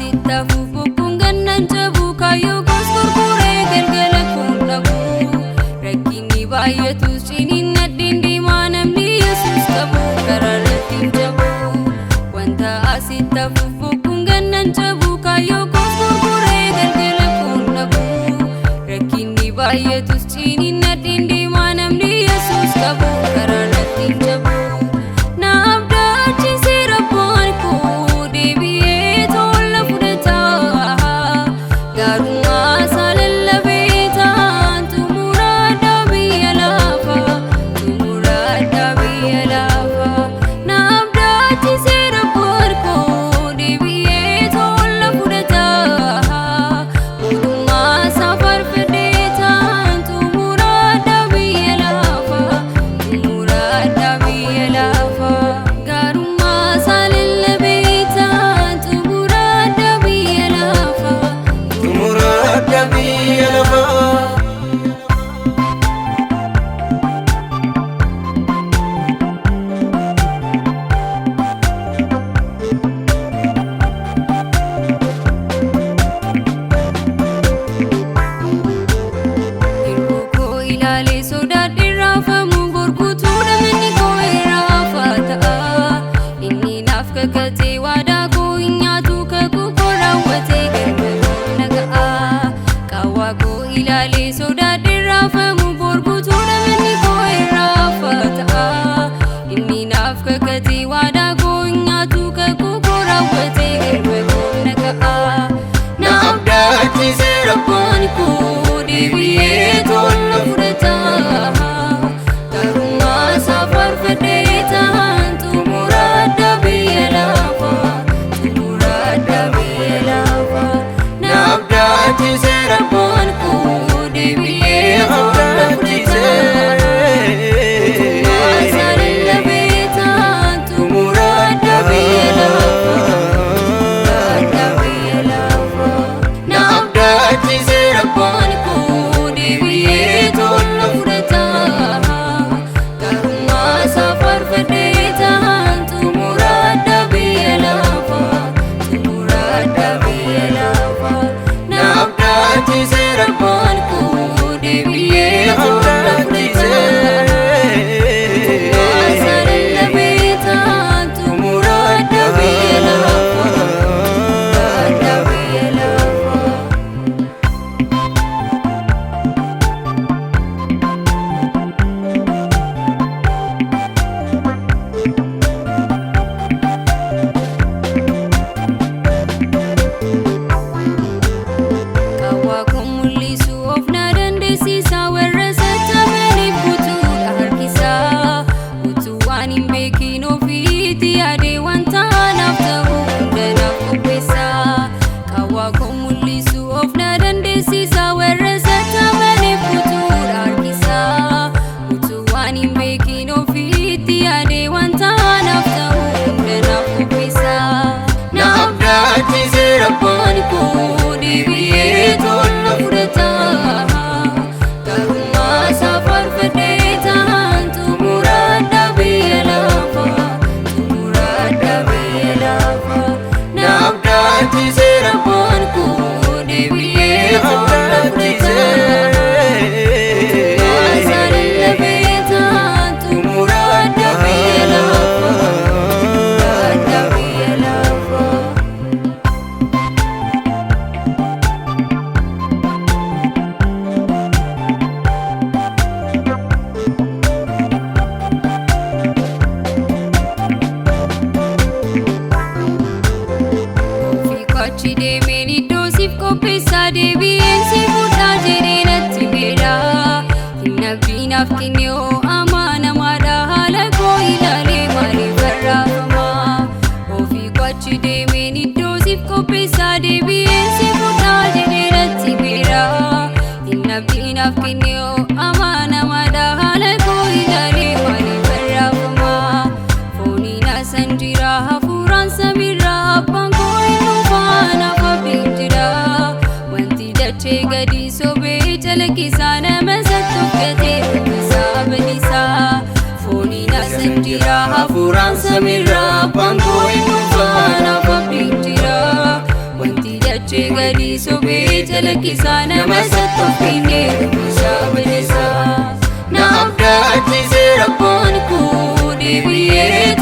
Asitti hafuuf bokkuun gannan jabu kaayyoo koos gurguree galgala kun dhabu. Rakkinni baay'atus ciniinnadheen deemaa namni Yesuus qabu karaa irratti hin jabu. Wanta asitti hafuuf bokkuun gannan jabu kaayyoo koos gurguree galgala kun dhabu. Rakkinni baay'atus ciniinnadheen deemaa namni Yesuus qabu karaa irratti hin jabu. Na abdaachisee Rabboon koo deebi'ee tola fudhata. Gaarummaa isaa lallabee ta'an xumuraadhaa biyya lafaa. Xumuraadhaa biyya lafaa. Na abdaachisee Rabboon koo deebi'ee tola fudhata. Mootummaa isaa faarfadhee ta'an xumuraadhaa biyya lafaa. Xumuraadhaa biyya lafaa. Gaarummaa isaa lallabee ta'an xumuraadhaa biyya lafaa. Xumuraadha biyya lafaa. Hir'uu koo ilaalee sodaadhee raafamu gorkutuu namni koo irraa ta'a. Inni naaf kakatee waadaa koo hin nyaatu kakuu koo raawwatee galma koo na ga'a. Qaawwaa koo ilaalee sodaadhee raafamu gorkutuu namni koo irraa ta'a. Inni naaf kakatee waadaa koo hin nyaatu kakuu koo raawwatee galma koo na ga'a. Na abdaachisee Rabboon koo deebi'ee tola fudhata. Gaarummaa isaa faarfadhee ta'an xumuraadhaa biyya lafaa. Xumuraadhaa biyya lafaa. Na abdaachisee Rabboon koo deebi'ee tola fudhata. Mootummaa isaa lallabee ta'an xumuraadhaa biyya lafaa. Xumuraadhaa biyya lafaa. Na abdaachisee Rabboon koo deebi'ee tola fudhata. Gaarummaa isaa faarfadhee ta'an xumuraadhaa biyya lafaa. Xumuraadhaa biyya lafaa. Na abdaachisee Rabboon koo deebi'ee tola fudhata. Mootummaa isaa lallabee ta'an xumuraadhaa biyya lafaa. Xumuraadhaa biyya lafaa. Qaawwaa koo mul'isu of na dandeessisa warra sattamaniif guutuudha harkisaa. Utuu waan hin beekin ofiitti yaadee wanta anaaf ta'u hunda naaf qopheessa. Qaawwaa koo mul'isu of na dandeessisa warra sattamaniif guutuudha harkisaa. Utuu waan hin beekin ofiitti yaadee wanta anaaf ta'u hunda naaf qopheessa. Na abdaachisee Rabboon koo deebi'ee tola fudhata. Gaarummaa isaa faarfadhee ta'an xumuraadhaa biyya lafaa. Xumuraadhaa biyya lafaa. Na abdaachisee Rabboon koo deebi'ee tola fudhata. Mootummaa isaa lallabee ta'an xumuraadhaa biyya lafaa. Xumuraadhaa biyya lafaa. Ofii koo achi deemeen iddoo siif qopheessaa deebi'een si fudhaa jedhee natti beela. Hin abdiin kenne hoo amanamaadha haala koo ilaalee maaliif barraafama? Ofii koo achi deemeen iddoo siif qopheessaa deebi'een si fudhaa jedhee natti beela. Hin abdiin kenne hoo amanamaadha haala koo ilaalee maaliif barraafama? Fooniin asan jira hafuuraan samiirra abbaan koo hin dhufaa naaf abdiin jira. Wanti dachee gadi sobee calaqqisaa nama sattuuf gatee isaa badisaa. Fooniin asan jira hafuuraan samiirra abbaan koo hin dhufaa naaf abdiin jira. Wanti Dachee gadi sobee calaqqisaa nama isatti of kennee isaa badisaa. Na abdachiiseera. Abbaan koo deebi'ee